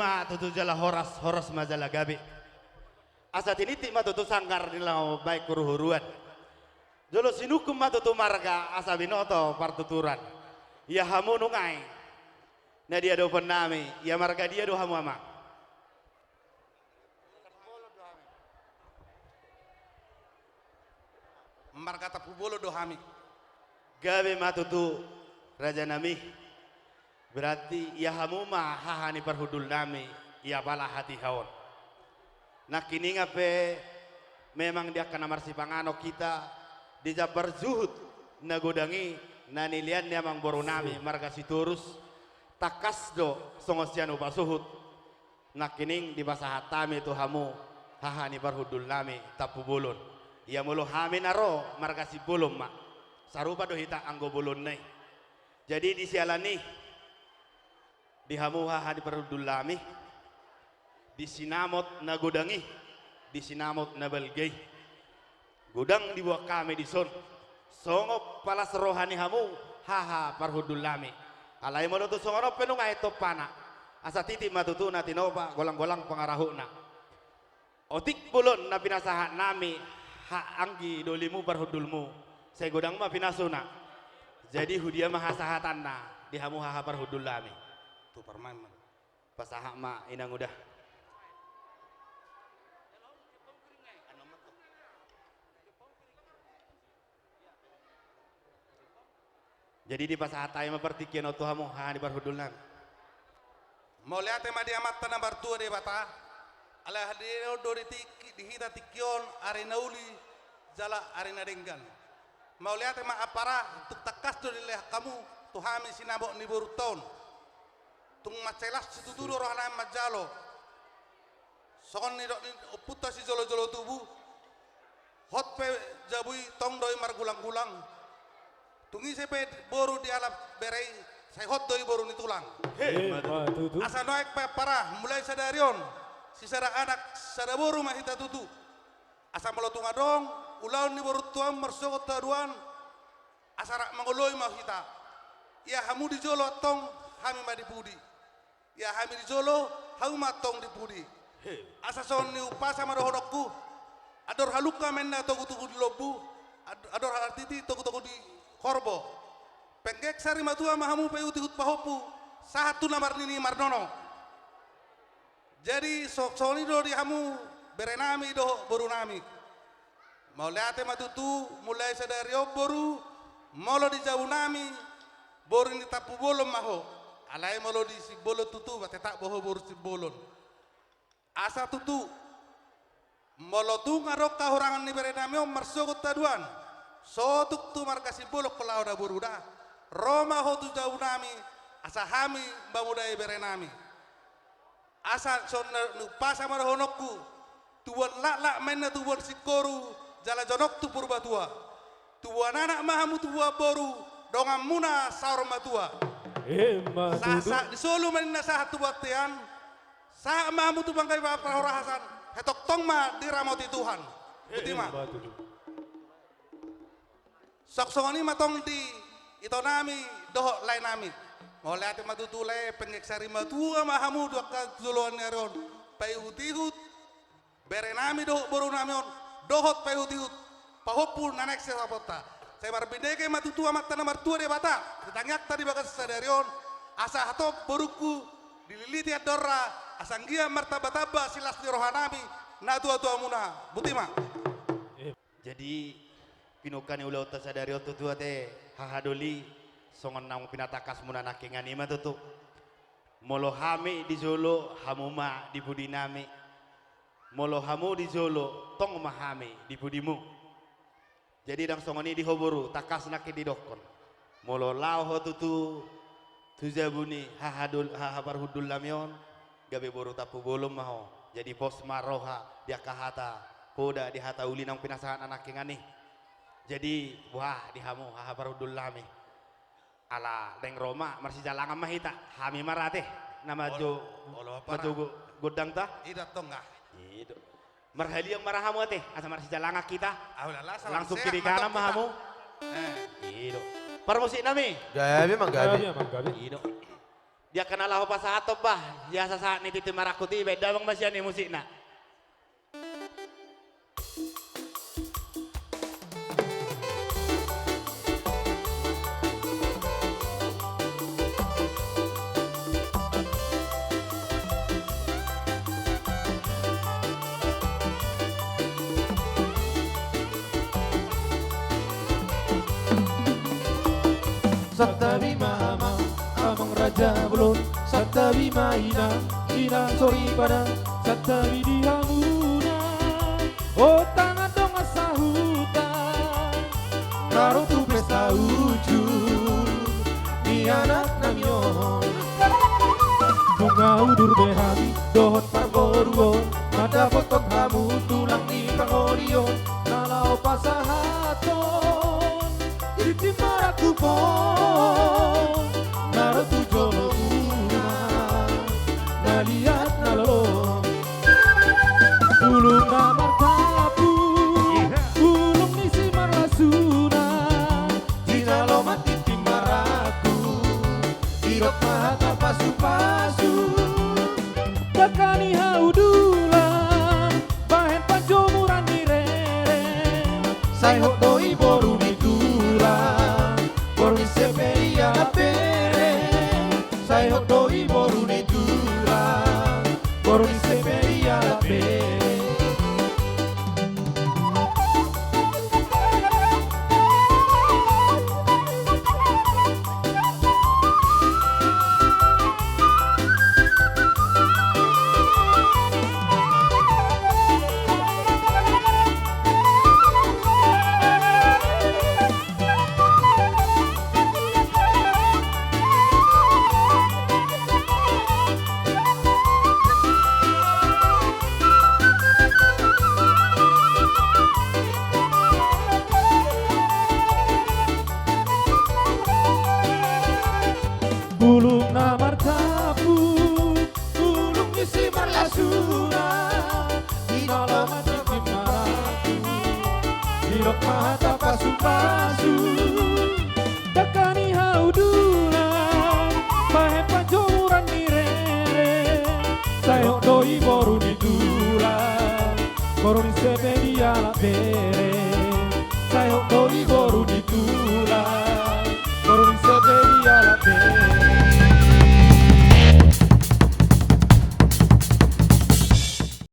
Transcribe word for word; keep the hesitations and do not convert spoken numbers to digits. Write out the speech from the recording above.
ma tutu jala horas, horas ma jala gabe. Asa tiniti ma tutu sanggar ni laho baen huruhuruan. Jolo sinungkun ma tutu marga asa binoto partuturan. Ia hamu nunga i na diadopan nami, ia marga dia do hamu amang? Marga Tampubolon do hami. Gabe ma tutu raja nami. Berarti ia hamu ma haha ni parhundul nami, ia pala hatiha on. Nangkiningan pe memang di angka na marsipanganon hita, di jambar juhut na godang i, na nilean ni amangboru nami marga Sitorus, tangkas do songon sian upa suhut. Nangkining dipasahat hami tu hamu haha ni parhundul nami Tampubolon. Ia molo hami na ro marga Simbolon ma, sarupa do hita anggo bolonna i. Jadi di siala ni i, di hamu haha ni parhundul nami, di sinamot na godang i, di sinamot na balga i, godang diboan hami dison songon palas roha ni hamu haha parhundul nami. Alai molo tung songon on pe nunga i tompana, asa tiniti ma tutu na tinopa, golanggolang pangarahutna. Otik bolon na pinasahat nami, haha anggi dolimu parhundulmu, sai godang ma pinasuna. Jadi hudia ma hasahatanna di hamu haha parhundul nami? Tu parmaen ma. Pasahat ma inang uda. Jadi dipasahat hami ma partingkian on tu hamu haha ni parhundul nami. Mauliate ma di Amanta na martua Debata. Alai hadirionmu do di tingki, di hita tingki on, ari na uli jala ari na denggan. Mauliate ma ampara, tung tangkas do dilehon hamu tu hami sinamot ni borunta on. Tung mansai las situtu do rohanami manjalo. Songon nidok ni ompunta sijolojolo tubu, hot pe jabu i tong do i margulanggulang. Tung ise pe boru dialap bere i, sai hot do i boru ni tulang. Emma tutu. Asa nuaeng pe ampara, mulai sadari on, sisada anak sada boru ma hita tutu. Asa molo tung adong ulaon ni borunta on marsogot tu haduan, asa rap mangoloi ma hita. Ia hamu di jolo antong, hami ma di pudi. Ia hami di jolo, hamu ma antong di pudi. Asa songon ni umpasa ma dohononku: Andor halungka ma inna togutogu di lombu, and-, andor hatiti togutogu di horbo. Penggeng sarimatua ma hamu paihutihut pahompu, sahat tu na marnini marnono. Jadi so-, songon i do di hamu berenami dohot borunami. Mauliate ma tutu, mulai sadari on boru, molo di jabunami, boru ni Tampubolon ma ho. Alai molo di Simbolon tutu, ba tetap ma ho boru Simbolon. Asa tutu, molo tung adong hahurangan ni berenami on marsogot tu haduan, sotung tu marga Simbolon ho laho da boru da, ro ma ho tu jabunami, asa hami mamodai berenami. Asa songon na umpasa ma dohononku: Tubuan laklak ma inna tubuan singkoru, jala jonok tu Purbatua. Tubuan anak ma hamu tubuan boru, donganmuna saur matua. Emma tutu. Sahat-sahat ni solu ma inna sahat tu bontean, sahat ma hamu tu panggabean parhorasan, sai tongtong ma diramoti Tuhan. Botima. Emma tutu. Songon i ma tong di itonami dohot laenami. Mauliate ma tutu lae, penggeng sarimatua ma hamu tu angka joloan ni ari on. Paihutihut berenami dohot borunami on, dohot paihutihut pahompu na naeng sisahatonta. Sai marbinege ma tutu Amanta na martua Debata di tangiangta di bagasan sadari on, asa hatop borungku dililiti andorna, asa anggiat martambatamba silas ni rohanami natuatuamuna. Botima. Jadi, pinungka ni ulaonta sadari on tutu ate, haha doli, songon naung pinatangkasmuna nangkiningan i ma tutu. Molo hami di jolo, hamu ma di pudinami. Molo hamu di jolo, tong ma hami di pudimu. Jadi ndang songon i di ho boru, tangkas nangkin didokkon. Molo laho ho tutu tu jabu ni haha dol-, haha parhundulnami on, gabe boru Tampubolon ma ho. Jadi pos ma roha di angka hata poda, di hata uli naung pinasahat nangkiningan i. Jadi, wah, di hamu haha parhundulnami. Ala ndang ro ma, marsijalangan ma hita. Hami ma ra ate na manjou, olo, olo, manjou go-, gondangta. I do antong, ah. I do. Marhaliang ma ra hamu ate, asa marsijalangan hita. Ah, ulala, langsung kiri kanan ma hamu. Eh. I do. Parmusiknami. Gabe, manggabe. Gabe, manggabe. I do. Di angka na laho pasahathon bah, ia sasahat ni tintin marangkuti, baen damang ma sian i musikna. Santabi ma amang, amang raja bolon, santabi ma inang, inang soripada, santabi di hamuna. Hot tangan dongan sahuta, na ro tu pesta uju ni anak nami on. Nunga udur be hami dohot parboruon, mandapothon hamu tulang ni pangoli on, na laho pasahathon tintin marangkup on, na ro tu jolomuna, na liat na lolo. Bulung na martampuk, bulung ni simarlasuna, jinalo ma tintin marangkup, didok ma hata pasupasu. Dangka ni haudulan, bahen panjomuran ni rere. Sai hot do i boru ni tulang, boru ni Sepe ia lape. Sai hot do i boru ni tulang, boru ni Sepe ia lape. Bulung na martampuk, bulung ni simarlasuna, didok ma hata pasupasu. Dangka ni haudulan, bahen panjomuran ni rere. Sai hot do i boru ni tulang, boru ni Sepe ia lape. Sai hot do i